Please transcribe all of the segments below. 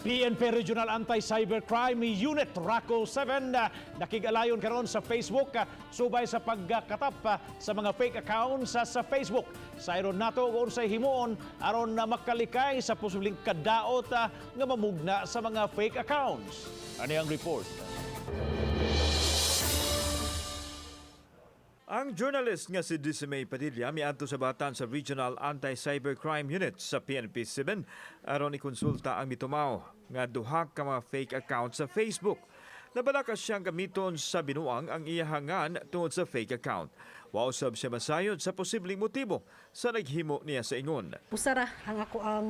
PNP Regional Anti-Cybercrime Unit RACO 7 nakig-alayon karon sa Facebook subay sa pagkatap sa mga fake accounts sa Facebook. Sayron nato kung unsay himuon aron na makalikay sa posibleng kadaot nga mamugna sa mga fake accounts. Ano ang report? Ang journalist nga si Dismay Padilla miadto sa batan sa Regional Anti-Cybercrime Unit sa PNP 7 aron ikonsulta ang mitumaw nga duha ka mga fake account sa Facebook. Nabalaka siyang gamiton sa binuang ang iyahangan tungod sa fake account. Wa usab siya masayod sa posibleng motibo sa naghimo niya sa ingon. Usara ang ako ang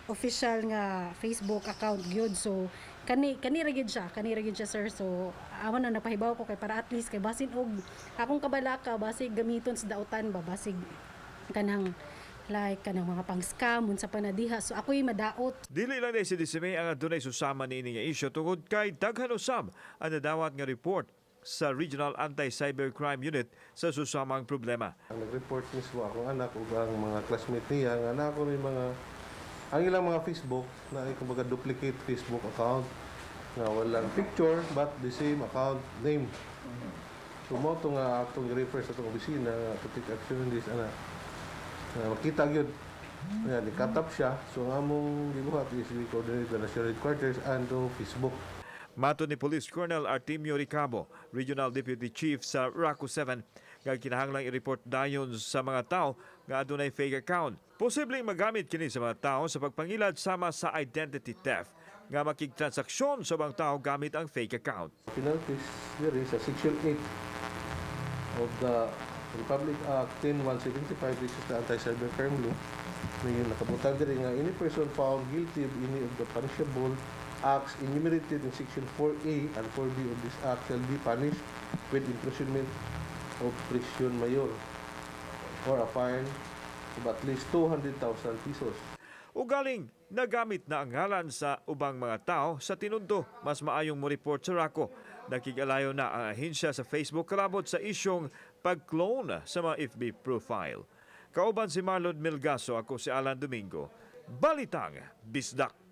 official nga Facebook account gyud, so kani kani ra gyud siya, kani ra gyud siya, sir. So amo na napahibaw ko kay para at least kay basin og akong kabalaka, basig gamiton sa dautan ba, basig kanang like kanang mga pang-scam unsa pa na diha, so ako'y madaot. Dili lang si Dismay ang adunay susama niini nga isyu tungod kay daghan usab ang nadawat nga report sa Regional Anti-Cybercrime Unit sa susamang problema. Ang nag-report mismo akong anak ug ang mga classmate niya nga naa ko rin mga ang ilang mga Facebook na ay kumbaga duplicate Facebook account nga walang picture but the same account name. So mao to nga atong i-refer sa atong opisina nga to take action on this ana. Nga makita gyud nga nikatap siya, so ang among gibuhat is we coordinate the national headquarters and to Facebook. Matod ni Police Colonel Artemio Ricabo, Regional Deputy Chief sa RACO 7, nga kinahanglang i-report dayon sa mga tao nga adunay fake account. Posibleng magamit kini sa mga tao sa pagpangilad sama sa identity theft nga makigtransaksyon sa ubang tao gamit ang fake account. Penalties diri sa Section 8 of the Republic Act 10175, this is the anti-cybercrime law. May nakabutang diri nga any person found guilty of any of the punishable acts enumerated in Section 4A and 4B of this act shall be punished with imprisonment of prision mayor or a fine of at least 200,000 pesos. Ugaling, nagamit na ang ngalan sa ubang mga tao sa tinundo, mas maayong mo report sa RACO. Nakig-alayo na ang ahensya sa Facebook kalabot sa isyong pag-clone sa mga FB profile. Kauban si Marlon Milgaso, ako si Alan Domingo. Balitang Bisdak.